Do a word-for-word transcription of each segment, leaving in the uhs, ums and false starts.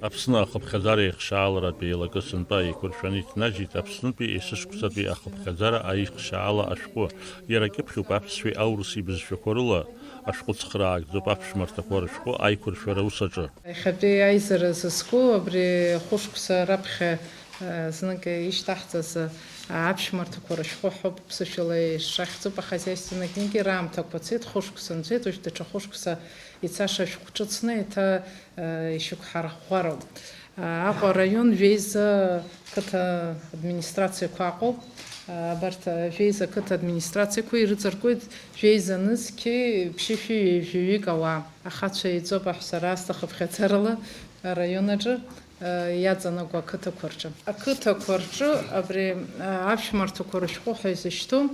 Аԥсны ахыԥхьаӡара еихшьааларатә еилакы сынтәа еиқәыршәаны иҭнажьит Аԥснытәи есышықәсатәи ахыԥхьаӡара аихшьаала ашәҟәы. Иара кьыԥхьуп аԥсшәеи аурыси бызшәақәа рыла. Ашәҟәы цхыраагӡоуп аԥшәмарҭақәа рышәҟәы аиқәыршәара аус аҿы. Иахьатәи аизара зызку абри хәышықәса раԥхьа, э, знык ишьҭаҳҵаз, э, аԥшәмарҭақәа рышәҟәы ҳәоуп, ԥсышәала ишахьӡуп, ахозиаственный книги раамҭақәа цеит, хәышықәса нҵәеит, уажә даҽа хәышықәса ицаша шәҟәы ҿыцны еиҭа, э, ишьақәҳарӷәӷәароуп. Аҟәа араион жәеиза қыҭа администрациақәа аҟоуп. Абарҭ жәеиза қыҭа администрациақәа ирыҵаркуеит жәеиза нызқьи ԥшьышәи ҩажәаҩык ауаа. Ахацәа еиҵоуп аҳәса раасҭа хыԥхьаӡарала араион аҿы, а, иаҵанакуа ақыҭақәа рҿы. Ақыҭақәа рҿы абри, а, аԥшәмарҭақәа рышәҟәы ҳәа изышьҭоу,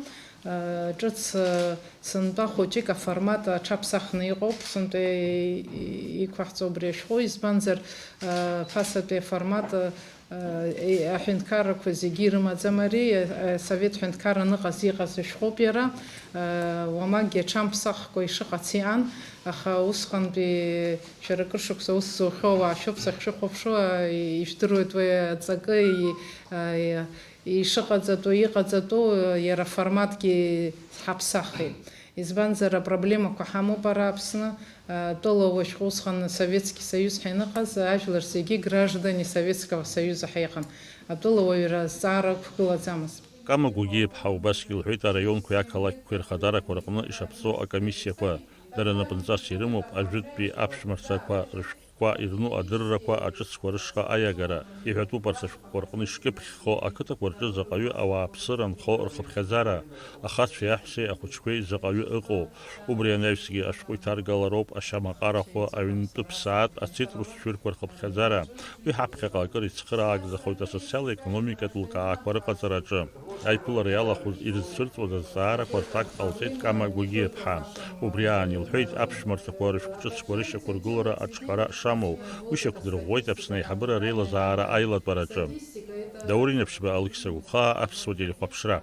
а, ҿыц, а, сынтәа хәыҷык аформат аҽаԥсахны иҟоуп, сынтәа и-, и-, иқәаҳҵо убри ашәҟәы, избанзар, а, ԥасатәи аформат, а, а, и-, аҳәынҭқаррақәа зегьы ирымаӡам ари, а, асовет ҳәынҭқарра аныҟаз иҟаз ашәҟәоуп иара, а, уамакгьы аҽамԥсахкәа ишыҟац иҟан, аха усҟантәи шәара акыр шықәса аус зухьоу ауаа шәоуп сахьшәыхәаԥшуа, ижәдыруеит уи аҵакы, и-, а, и-, ишыҟаҵатәу, иҟаҵатәу, иара аформатгьы ҳаԥсахит. Избанзар, апроблемақәа ҳамоуп ара Аԥсны, а, тәыла уажәы усҟан Советски Соиуз ҳаныҟаз, ажәлар зегьы граждане Советского Союза ҳаиҟан. Атәыла уаҩра азҵаара ықәгылаӡамызт. Кама Гәыгиаԥҳа убасгьы лҳәеит араионқәеи ақалақьқәеи рхадарақәа рҟны ишаԥҵоу акомиссиақәа. Дара напынҵас ирымоуп ажәытәтәи аԥшәмарҭақәа рышәҟәқәа ирну адыррақәа аҿыцқәа рышҟа аиагара. Иҳәатәуп арҭ ашәҟәқәа рҟны ишкьыԥхьхо ақыҭақәа рҿы заҟаҩы ауааԥсыра нхо рхыԥхьаӡара, ахацәеи аҳәсеи ахәыҷқәеи заҟаҩы ыҟоу. Убри анаҩсгьы ашәҟәы иҭаргалароуп ашьамаҟарахәы, аҩнтәы ԥсаатә, ацитрус шәырқәа рхыԥхьаӡара. Уи ҳаԥхьаҟа акыр ицхыраагӡахоит асоциал-економикатә лкаақәа рыҟаҵараҿы. Аиԥылара иалахәыз ирызцәырҵуаз азҵаарақәа рҭак ҟалҵеит Кама Гәыгиаԥҳа. Убри аан илҳәеит аԥшәмарҭақәа рышәҟәҿыцқәа рышьақәыргылара аҿҳәара шамоу, уи шьақәдырӷәӷәеит Аԥсны аиҳабыра реилазаара аилатәараҿы. Даур Инаԥшьба, Алықьса Гәхаа, Аԥсуа телехәаԥшра.